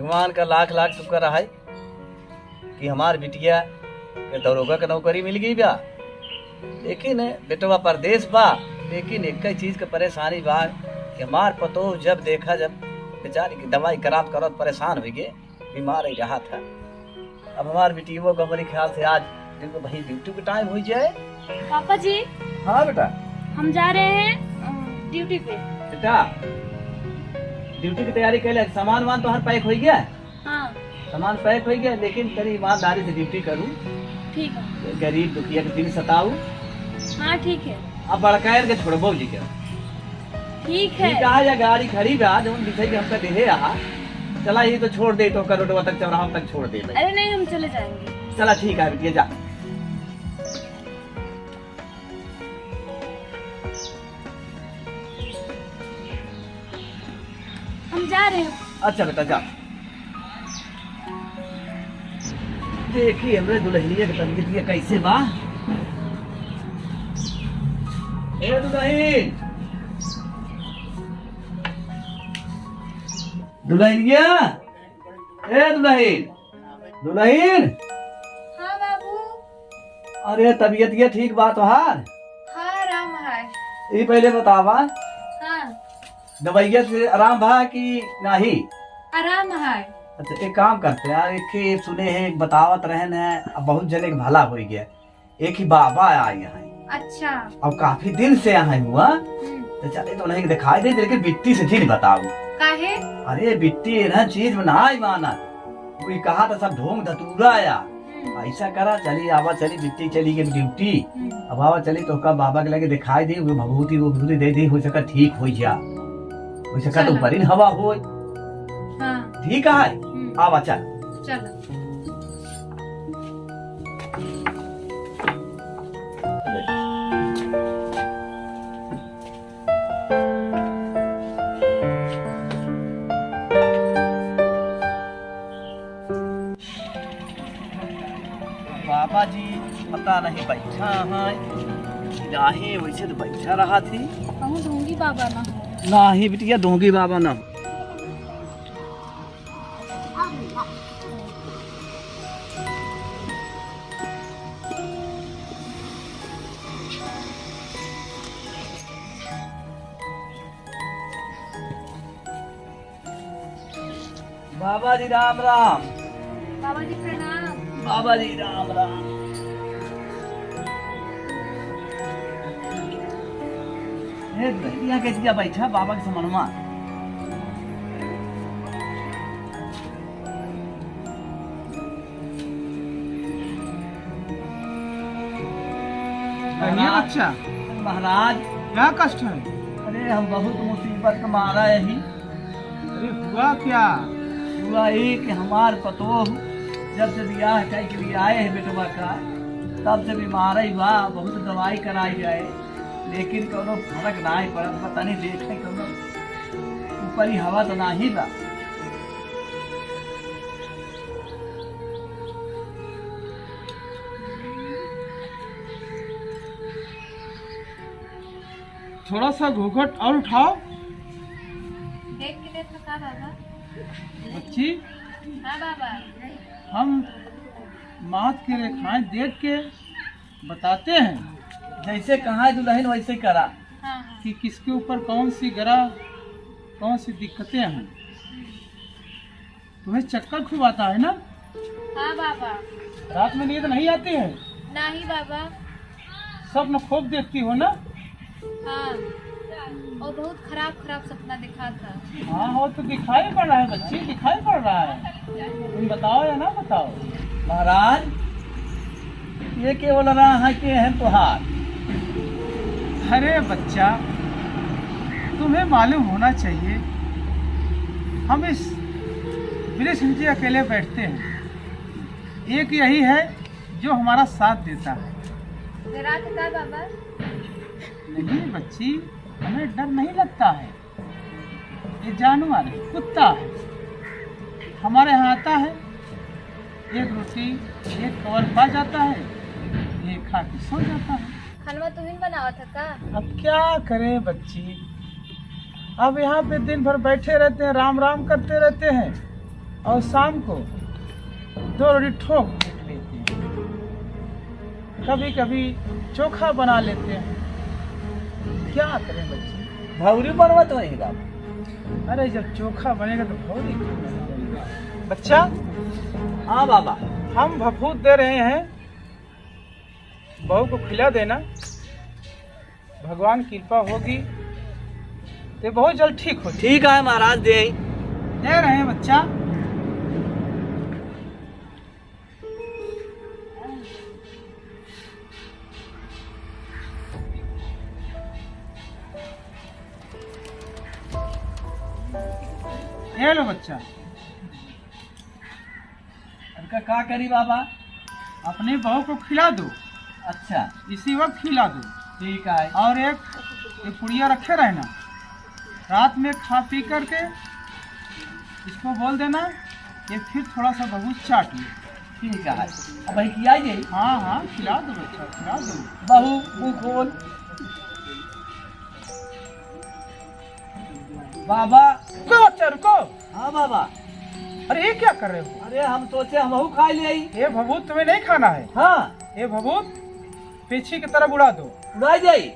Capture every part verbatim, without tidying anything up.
भगवान का लाख लाख शुक्र है कि हमार बिटिया के दरोगा के नौकरी मिल गई बा। लेकिन बेटवा परदेस बा, लेकिन एक ही चीज के परेशानी बा कि हमार पतोह जब देखा, जब बेचारी की दवाई करात करत परेशान हो गए, बीमार ही रहा था। अब हमार बिटियो को हमारे ख्याल से आज देखो भाई ड्यूटी के टाइम हो जाए। पापा जी। हाँ बेटा। हम जा रहे हैं, अ, ड्यूटी पे। बेटा, ड्यूटी की तैयारी कर ले। सामान वामान तोहर पैक हो गया? हाँ। सामान पैक हो गया, लेकिन तेरी ईमानदारी से ड्यूटी करू। ठीक है। गरीब दुखिया के दिन सताऊ। हाँ, ठीक है। अब बड़कायर के छोड़बो जी के। ठीक है। ठीक है, या गाड़ी खड़ी बा, जौन बिछई के हमका देहे आहा। चला, ये तो छोड़ दे, तो कर रोडवा तक, चौराहा तक छोड़ दे भाई। अरे नहीं, हम चले जाएंगे। चला, ठीक है बिटिया, जा। हम जा रहे हैं। अच्छा बेटा, जा। देखी हमरे दुल्हनिया के तबीयत ये कैसे बा। ए दुल्हन, दुल्हनिया, ए दुल्हन, दुल्हन। हाँ बाबू। अरे तबीयत ये ठीक बा तोहार? हाँ, आराम है। ये पहले बतावा। हाँ। दवाइया से आराम भा कि नाही? आराम है। अच्छा, एक काम करते हैं, एक ही सुने हैं, एक बतावत रहे न, अब बहुत जने के भला हो गया। एक ही बाबा आए हैं। अच्छा। अब काफी दिन से आए हुआ, हम्म। तो चले तो नहीं दिखाई दे, लेकिन बिट्टी से जिन बताऊ। काहे? अरे बिट्टी ना चीज में ना ही माना, वो कहा था सब ढोंग धतूरा आया। हम्म। ऐसा करा, चली आवा, चली बिट्टी चली गई ड्यूटी। हम्म। अब आवा चली तो का बाबा के लगे दिखाई दे, वो भभूति वो भभूति दे दे, हो सका ठीक हो जा, हो सका तो चला। ऊपर ही हवा हो। हाँ। ठीक है, हम्म। आवा चल। चला। बाबा जी पता नहीं बैठा है कि नाही, वैसे तो बैठा रहा थी। कहूँ ढोंगी बाबा ना हो। नाही बिटिया, ढोंगी बाबा ना हो। बाबा जी राम राम। बाबा जी प्रणाम। बाबा जी राम राम। ए, यहाँ के जिया बैठा बाबा के समनमा। कहिए महाराज, बच्चा। महाराज। क्या कष्ट है? अरे हम बहुत मुसीबत का मारा यही। अरे हुआ क्या? हुआ ये कि हमार पतोह जब से बियाह कइ के लिए आए हैं बेटवा का, तब से बीमार ही बा, बहुत दवाई कराई जाए, लेकिन कौनो फर्क नाही पड़त बा। तनी देखे कौनो ऊपरी हवा तो नाही बा। थोड़ा सा घूंघट और उठाओ। देख के देखो का बाबा? बच्ची, हाँ बाबा। हम माथ के रेखाएं देख के बताते हैं। जैसे कहा है दुल्हन वैसे करा। हाँ, हाँ। कि किसके ऊपर कौन सी ग्रह, कौन सी दिक्कतें हैं। तुम्हें चक्कर खूब आता है ना? हाँ बाबा। रात में नींद नहीं आती है? नहीं बाबा। स्वप्न खूब देखती हो ना? हाँ, और बहुत खराब खराब सपना दिखा था। हाँ, वो तो दिखाई पड़ रहा है बच्ची, दिखाई पड़ रहा है। तुम बताओ या ना बताओ। महाराज, ये केवल रहा है कि हम तोहार। अरे बच्चा, तुम्हें मालूम होना चाहिए, हम इस वृक्ष नीचे अकेले बैठते हैं। एक यही है जो हमारा साथ देता है। डरात का बाबा? नहीं बच्ची, हमें डर नहीं लगता है। ये जानवर है, कुत्ता है, हमारे यहाँ आता है, एक रोटी, एक कवर पा जाता है, ये खा के सो जाता है। खानवा तुहिन बनावत है का? अब क्या करें बच्ची, अब यहाँ पे दिन भर बैठे रहते हैं, राम राम करते रहते हैं। और शाम को दो रोटी ठोक पीट लेते हैं, कभी कभी चोखा बना लेते हैं। क्या करें बच्चे? भौरी बनवा तो नहीं बाबा। अरे, जब चोखा बनेगा तो भौरी क्यों बनेगा? बच्चा, हाँ बाबा। हम भभूत दे रहे हैं, बहू को खिला देना, भगवान की कृपा होगी तो बहुत जल्द ठीक हो। ठीक है महाराज, दे। दे रहे हैं बच्चा। ये लो बच्चा। इनका का करी बाबा? अपने बहू को खिला दो। अच्छा। इसी वक्त खिला दो। ठीक है। और एक, एक पुड़िया रखे रहना, रात में खा पी करके इसको बोल देना कि फिर थोड़ा सा बहू चाट ले। ठीक है। अब भाई खिया जाई? हाँ, हाँ, खिला दो बच्चा, खिला दो। बहू, मुंह खोल। बाबा। रुको बच्चा, रुको। हाँ बाबा। अरे, ये क्या कर रहे हो? अरे, हम सोचे हमहू खा ले आई। ये भभूत तुम्हें नहीं खाना है। हाँ। ये भभूत पीछे की तरफ उड़ा दो। उड़ा जाई।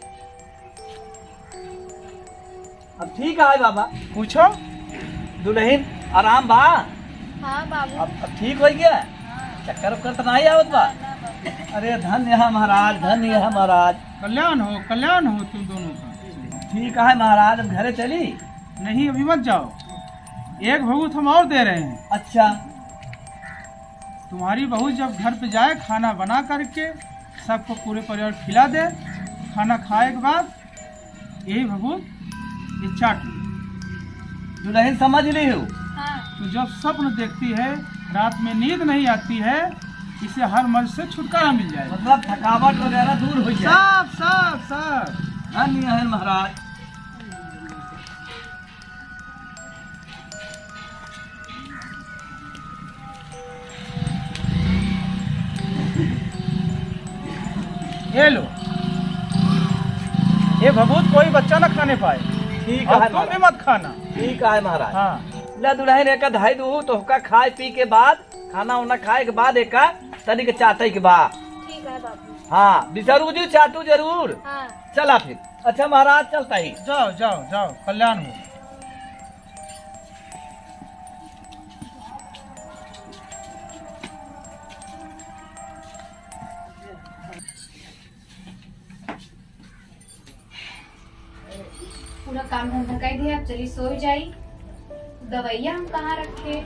अब ठीक है बाबा। पूछो। दुलहिन, आराम बा? हाँ बाबू। अब, अब ठीक होइ गया? हाँ। चक्कर उक्कर तो नहीं आवत बा? ना, ना बाबू। अरे धन्य है महाराज, धन्य है महाराज। कल्याण हो, कल्याण हो तुम दोनों का। ठीक है महाराज, अब घरे चली? नहीं, अभी मत जाओ, एक भभूत हम और दे रहे हैं। अच्छा। तुम्हारी बहू जब घर पे जाए, खाना बना करके सबको, पूरे परिवार खिला दे। खाना खाए के बाद यही भभूत ये चाट ले। दुलहिन समझ ली हो? हाँ। तू जब स्वप्न देखती है, रात में नींद नहीं आती है, इससे हर मर्ज से छुटकारा मिल जाए। मतलब थकावट वगैरह दूर हो जाए। सब, सब, सब। धन्य है महाराज। ये लो, ये भभूत कोई बच्चा ना खाने पाए। ठीक और है तुम महाराज। भी मत खाना। ठीक है महाराज। हाँ। ला दुलहिन, एक धाई दूहू तो ओका खाए पी के बाद, खाना उना खाए के बाद एका तनिक चाटे के बा। ठीक है बाबू। हाँ, बिसरू जी चाटू जरूर। हाँ। चला फिर। अच्छा महाराज, चलता ही। जाओ, जाओ, जाओ, कल्याण हो। पूरा काम धंधा कर दिया, अब चली सोई जाई। दवाइयाँ हम कहाँ रखे?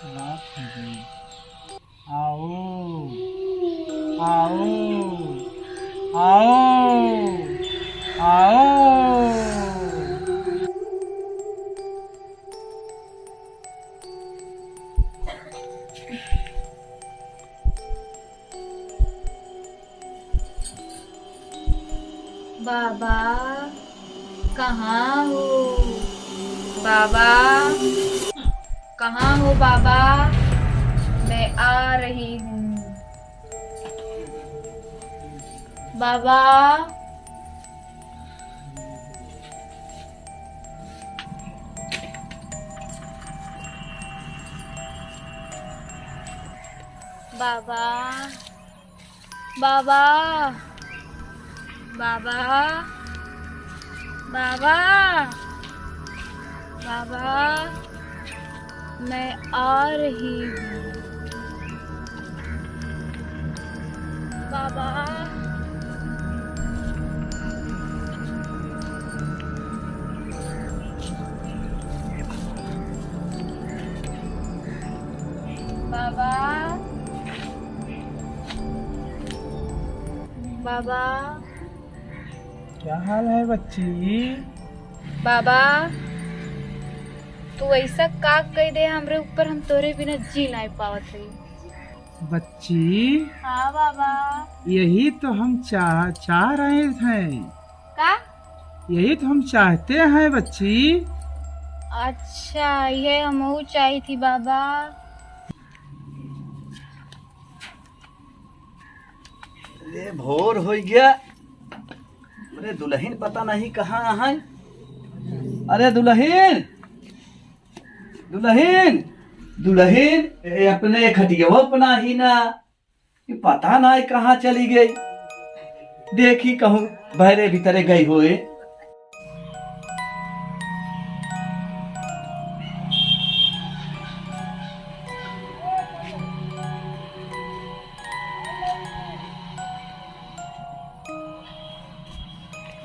रात हो गई। आओ, आओ, आओ, आओ। बाबा, कहाँ हो? बाबा, कहाँ हो बाबा? मैं आ रही हूँ। बाबा। बाबा। बाबा, बाबा, बाबा, बाबा, मैं आ रही हूँ। बाबा, बाबा। बाबा। क्या हाल है बच्ची? बाबा, तू ऐसा का कह दे हमरे ऊपर, हम तोरे बिना जी नहीं पावत रही। बच्ची। हाँ बाबा। यही तो हम चाह, चाह रहे हैं। का? यही तो हम चाहते हैं बच्ची। अच्छा, ये हमहू चाही थी बाबा। अरे भोर होइ गया। अरे दुलहिन पता नहीं कहाँ है। अरे दुलहिन, दुलहिन, दुलहिन, ए, अपने खटियवा अपना ही ना, ये पता ना है कहाँ चली गई। देखी कहूँ बहरे भीतरे गई होए।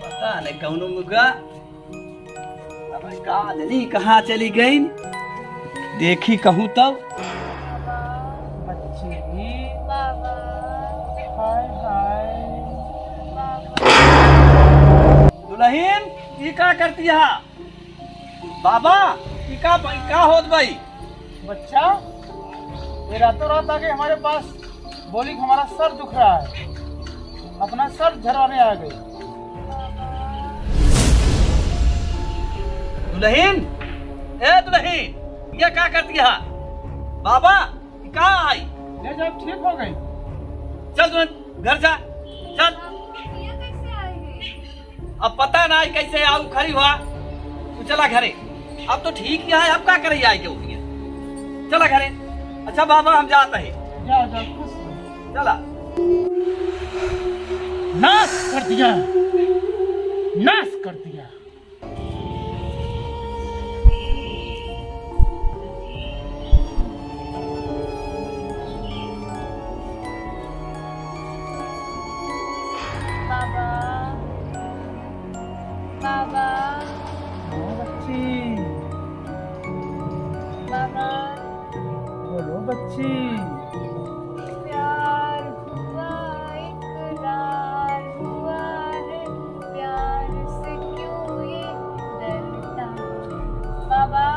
पता नहीं कौनो मुर्गा, अब का जानी कहाँ चली गई। देखी कहूँ तब। बच्ची। बाबा। हाय, हाय। बाबा। दुलहिन, ई का करती है? बाबा, ई का, ई का होत बा ई? बच्चा, ये रातों रात आके हमारे पास बोली कि हमारा सर दुख रहा है, अपना सर झरवाने आ गई। दुलहिन, ए दुलहिन, ये का करती है? बाबा, ये का आई? ले जाओ, ठीक हो गई। चल दुलहिन, घर जा, चल। ये कैसे आई है? अब पता ना कैसे आऊ खड़ी हुआ। तू चला घरे, अब तो ठीक ही है, अब का करे आई के उठिए। चला घरे। अच्छा बाबा, हम जात है। जा, जा, खुश रहो। चला। नाश कर दिया, नाश कर दिया। बाबा, बाबा। हाँ बच्ची। बाबा। बोलो बच्ची। प्यार हुआ, इकरार हुआ है, प्यार से क्यों ये डरता है? बाबा।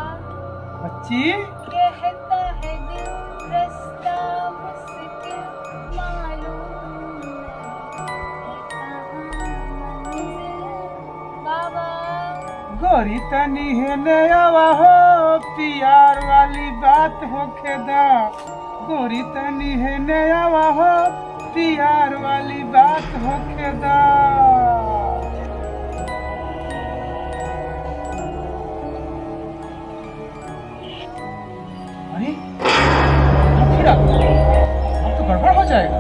बच्ची। कहता है दिल रास्ता मुश्किल, मालूम नहीं है कहाँ मंजिल। बाबा। गोरी तनी हेने आवा हो, प्यार वाली बात होखे दा। गोरी तनी हेने आवा हो, प्यार वाली बात होखे दा। अरे, बुढ़ा फिर आ गया। अब तो गड़बड़ हो जाएगा।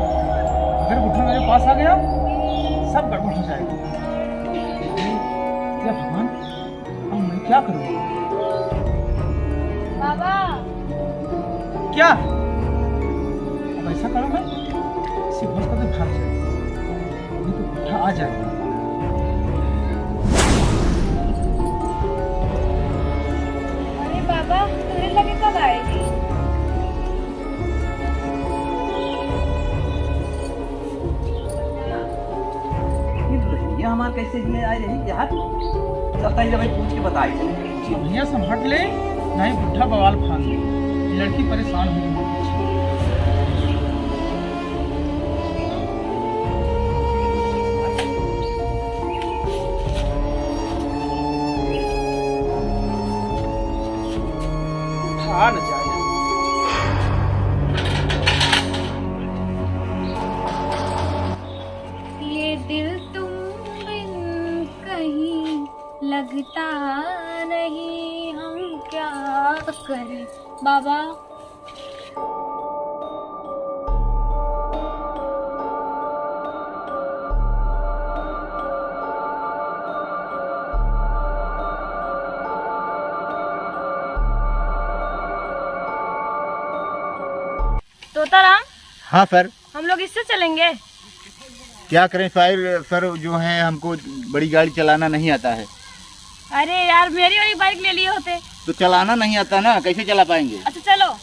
अगर बुढ़ा मेरे पास आ गया, सब गड़बड़ हो जाएगा। हे भगवान, अब मैं क्या करूँ? बाबा। क्या? अब ऐसा करो, मैं इसे होश करके भाग जाऊँ। नहीं तो बुढ़ा आ जाएगा। अरे बाबा, तोरे लगे कब आएगी? ये दुल्हनिया हमार कैसे हियाँ आए रही यार? चलता ही जब पूछ के बताई चले। बढ़िया से हट ले, नहीं बुढ़ा बवाल फान दे। लड़की परेशान हुई। उठा न जाए। ये दिल तुम बिन कहीं लगता नहीं, हम क्या करें बाबा। तोताराम। हाँ सर। हम लोग इससे चलेंगे। क्या करें साहिर, सर जो है हमको बड़ी गाड़ी चलाना नहीं आता है। अरे यार, मेरी वाली बाइक ले लिए होते। तो चलाना नहीं आता ना, कैसे चला पाएंगे? अच्छा चलो।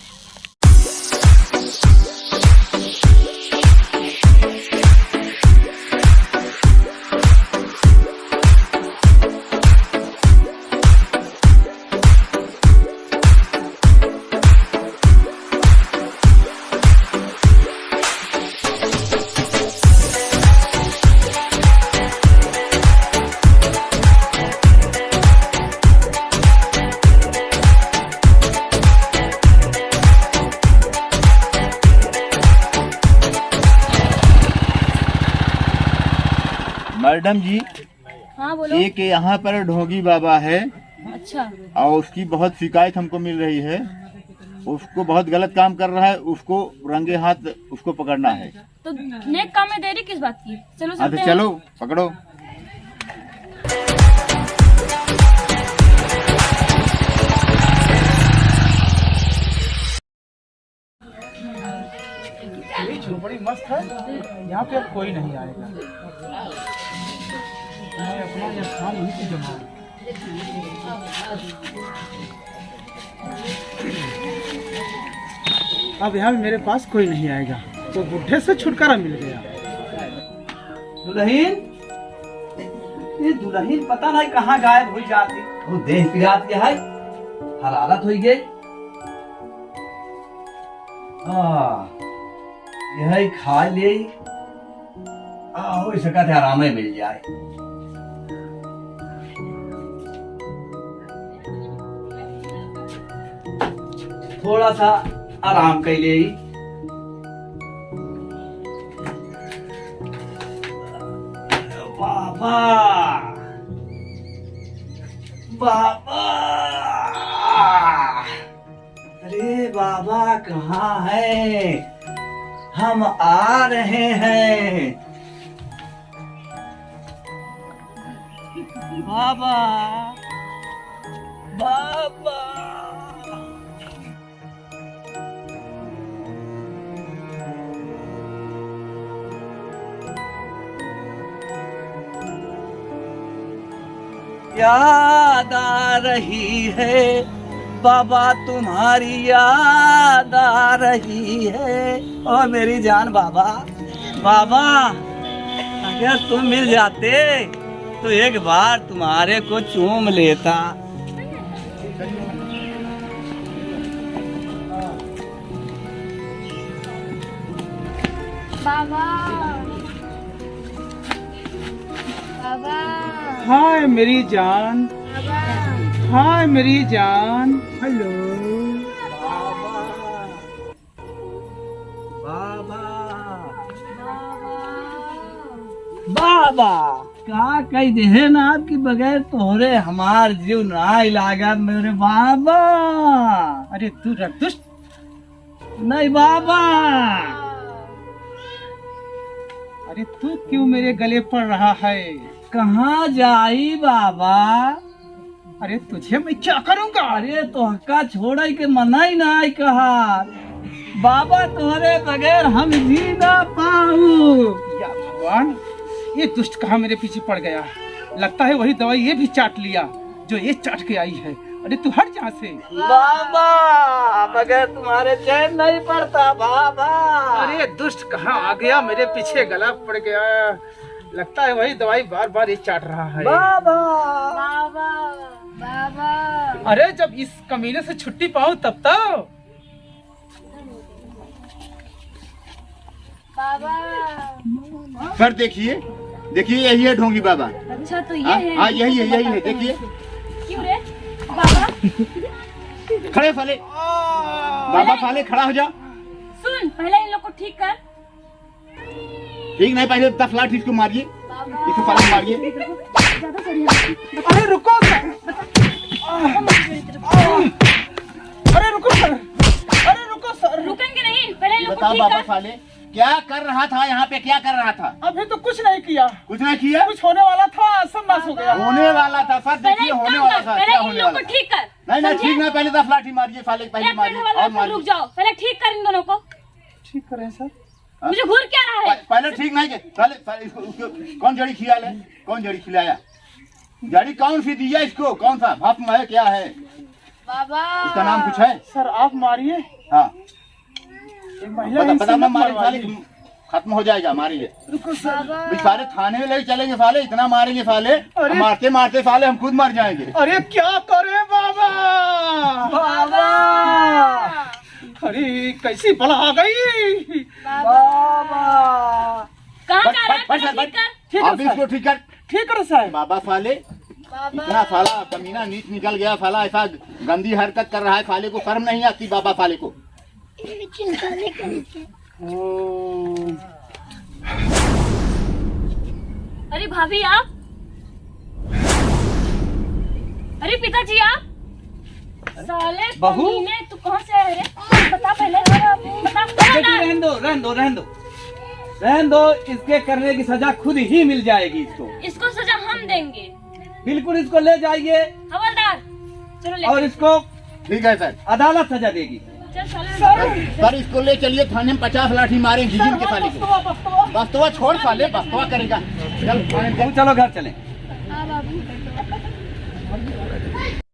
मैडम जी, हाँ, बोलो। एक यहाँ पर ढोंगी बाबा है। अच्छा। और उसकी बहुत शिकायत हमको मिल रही है, उसको बहुत गलत काम कर रहा है, उसको रंगे हाथ उसको पकड़ना है। तो नेक काम में देरी किस बात की? चलो, हाँ, तो चलते हैं। चलो, पकड़ो। ये झोपड़ी मस्त है, यहाँ पे अब कोई नहीं आएगा। मैं अपना ये स्थान यहीं पे जमाऊँ। अब यहाँ भी मेरे पास कोई नहीं आएगा, तो बुढ़े से छुटकारा मिल गया। दुलहिन, ये दुलहिन पता नहीं कहाँ गायब होइ जाती। वो देह पिरात के है, हरारत होइ गई। हाँ, यही खा ले। आ, होइ सकत है आरामे मिल जाए। थोड़ा सा आराम कर ले। बाबा, बाबा, अरे बाबा कहाँ है? हम आ रहे हैं। बाबा, बाबा। याद आ रही है बाबा, तुम्हारी याद आ रही है। ओ मेरी जान बाबा, बाबा, अगर तुम मिल जाते तो एक बार तुम्हारे को चूम लेता। बाबा, बाबा। हाय मेरी जान, बाबा। हाय मेरी जान। हेलो। बाबा। बाबा, का कही देहे ना आपकी, बगैर तोहरे हमार जीव नाई लागत मेरे बाबा। अरे तू रख दुष्ट। नहीं बाबा। अरे तू क्यों मेरे गले पड़ रहा है? कहाँ जाई बाबा? अरे तुझे मैं क्या करूंगा? अरे तोहका छोड़े के मना ही ना कहा। बाबा तोहरे बगैर हम जी ना पाऊ। या भगवान, ये दुष्ट कहाँ मेरे पीछे पड़ गया। लगता है वही दवाई ये भी चाट लिया जो ये चाट के आई है। अरे तू हट यहाँ से। बाबा, बगैर तुम्हारे चैन नहीं पड़ता बाबा। अरे दुष्ट कहाँ आ गया, मेरे पीछे गला पड़ गया। लगता है वही दवाई बार बार ये चाट रहा है। बाबा। बाबा, बाबा। अरे जब इस कमीने से छुट्टी पाऊं तब तो। बाबा। सर देखिए, देखिए यही है ढोंगी बाबा। अच्छा तो ये हाँ, है। हाँ, यही है, यही है, देखिए। क्यों रे? बाबा। खड़े साले। बाबा साले खड़ा हो जा। सुन, पहले इन लोग को ठीक कर। ठीक नहीं, पहले दस लाठी इसको मारिए, इसको पलंग मारिए। अरे रुको सर। अरे रुको सर। अरे रुको सर। रुकेंगे नहीं, पहले इन लोग को बताओ ठीक बाबा कर। साले, क्या कर रहा था यहाँ पे, क्या कर रहा था? अभी तो कुछ नहीं किया। कुछ नहीं किया? कुछ होने वाला था, सब नाश हो गया। होने वाला था सर, पहले देखिए एक होने काम वाला कर, था, पहले क्या इन होने लोग वाला को था? ठीक कर। नहीं नहीं, समझे? ठीक नहीं, पहले दस लाठी मारिए साले, पहले एक मिनट मारिए हमारे और साथ मारिए। रुक जाओ, पहले ठीक कर इन दोनों को। ठीक करें सर। हाँ? मुझे घूर क्या रहा है? प-, पहले ठीक नहीं के, पहले, पहले इसको, उसको कौन जड़ी खिला ले? कौन जड़ी खिलाया? जड़ी कौन सी दिया इसको? कौन सा भस्म है, क्या है? बाबा। उसका नाम कुछ है? सर, आप मारिए। हाँ। ये महिला बता, बता, मैं मारे साले, खत्म हो जाएगा, मारेंगे। रुको सर। बाबा। बेचारे थाने में लेके चलेंगे साले, इतना मारेंगे साले, अरे। मारते मारते साले हम खुद मर जाएंगे। अरे क्या करे बाबा? बाबा। अरे कैसी बला आ गई? बाबा। कहाँ बट, जा रहा है? बट, बट, ठीक कर। ठीक है अभी सर। इसको ठीक कर। ठीक करो साहब। बाबा साले, बाबा। इतना साला कमीना नीच निकल गया साला, ऐसा गंदी हरकत कर रहा है साले को, शर्म नहीं आती बाबा साले को। चिंता नहीं करते। ओ। अरे भाभी आप? अरे पिताजी आप? साले बहू? कमीने, तू कहाँ से आया रे? बता पहले, बता, बता। बेटी, रहन दो, रहन दो, रहन दो, रहन दो। इसके करने की सजा खुद ही मिल जाएगी इसको। इसको सजा हम देंगे। बिल्कुल, इसको ले जाइए। हवलदार, चलो ले। और इसको ठीक है सर। अदालत सजा देगी। चल साले। सर, इसको ले चलिए थाने में, पचास लाठी मारेंगे जिंदगी के साले को। बस्तवा छोड़ साले, बस्तवा करेगा। चल थाने में। तुम चलो घर चलें। हाँ बाबू।